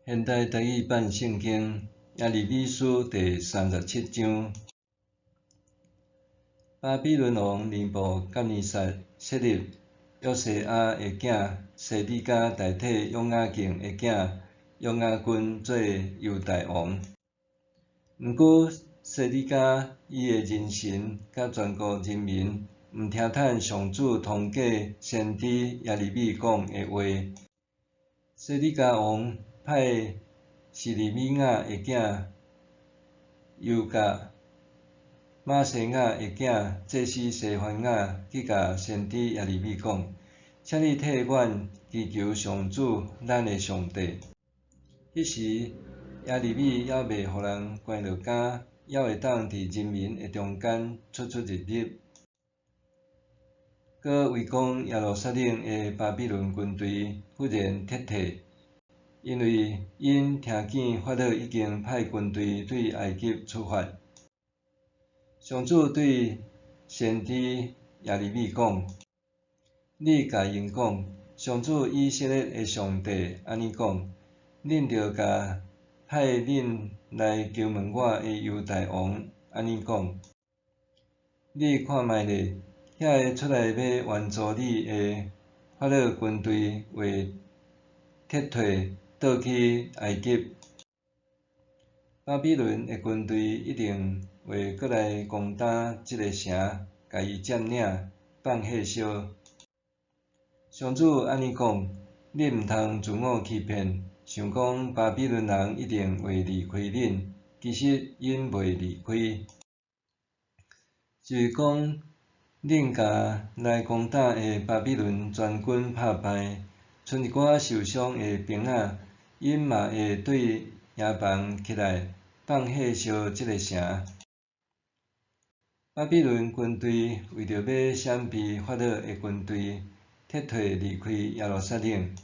現代台語版聖經耶利米書第三十七章。巴比倫王尼布甲尼撒設立約西亞的囝西底家代替約雅敬的囝約雅斤做猶大王。毋過西底家伊的人臣佮全國人民毋聽趁上主通過先知耶利米講的話。西底家王派示利米雅的囝猶甲瑪西雅的囝祭司西番雅去共先知耶利米講：請你替阮祈求上主咱的上帝。彼時耶利米猶未予人關落監，猶會當佇人民的中間出出入入。閣圍攻耶路撒冷的巴比倫軍隊忽然撤退，因為𪜶聽見法老已經派軍隊對埃及出發。上主對先知耶利米講：你共𪜶講，上主以色列的上帝按呢講：恁著共派恁來求問我的猶大王按呢講：你看覓咧，遐个出來欲援助你的法老軍隊會撤退倒去埃及。巴比倫的軍隊一定會閣來攻打這个城，共伊佔領，放火燒。上主按呢講：恁毋通自我欺騙，想講巴比倫人一定會離開恁，其實𪜶袂離開。就是講，恁共來攻打的巴比倫全軍拍敗，賰一寡受傷的兵仔，𪜶嘛會對營房起來放火燒這个城。巴比倫軍隊為著欲閃避法老的軍隊，撤退離開耶路撒冷。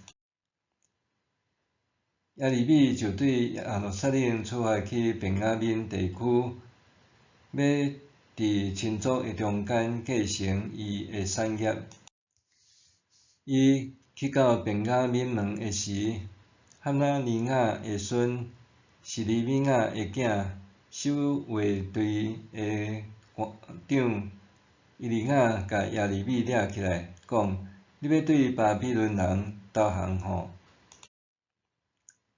耶利米就對耶路撒冷出發去便雅憫地區，欲佇親族的中間繼承伊的產業。伊去到便雅憫門的時，哈拿尼雅的孫示利米雅的囝守衛隊的長伊利亞共耶利米掠起來，講：你欲對巴比倫人投降吼？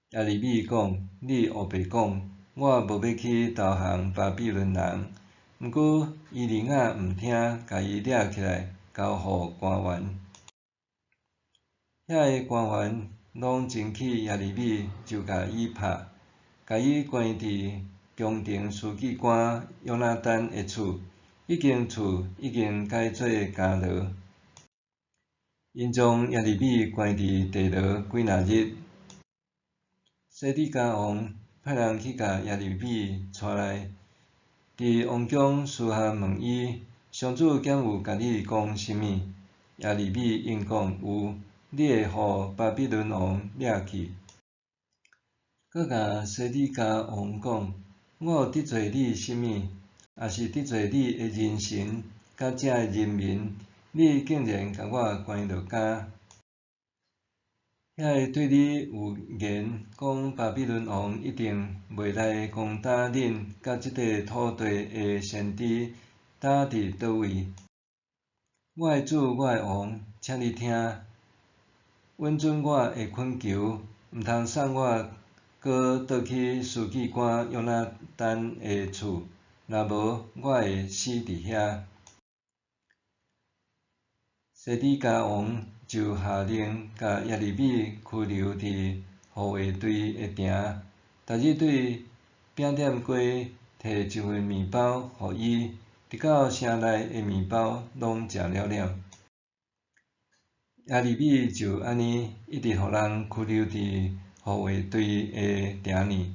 耶利米講：你烏白講，我無欲去投降巴比倫人。毋過伊利亞毋聽，共伊掠起來交予官員。遐个官員攏真氣耶利米，就共伊拍，共伊關佇宮廷書記官約拿單的厝，彼間厝已經改做監牢。𪜶將耶利米關佇地牢幾若日。西底家王派人去共耶利米帶來，佇王宮私下問伊：上主敢有共你講啥物？耶利米應講：有，你會予巴比倫王掠去。閣共西底家王講：我有得罪你啥物？抑是得罪你的人臣佮這的人民？你竟然共我關落監？遐个對你有言講巴比倫王一定袂來攻打恁佮這塊土地的先知，佇佗位？我的主，我的王，請你聽，允准我的懇求，毋通送我閣倒去書記官約拿單的厝，若無我會死佇遐。西底家王就下令共耶利米拘留佇護衛隊的埕，逐日對餅店街提一份麵包予伊，直到城內的麵包攏食了了。耶利米就按呢一直予人拘留佇護衛隊的埕裡。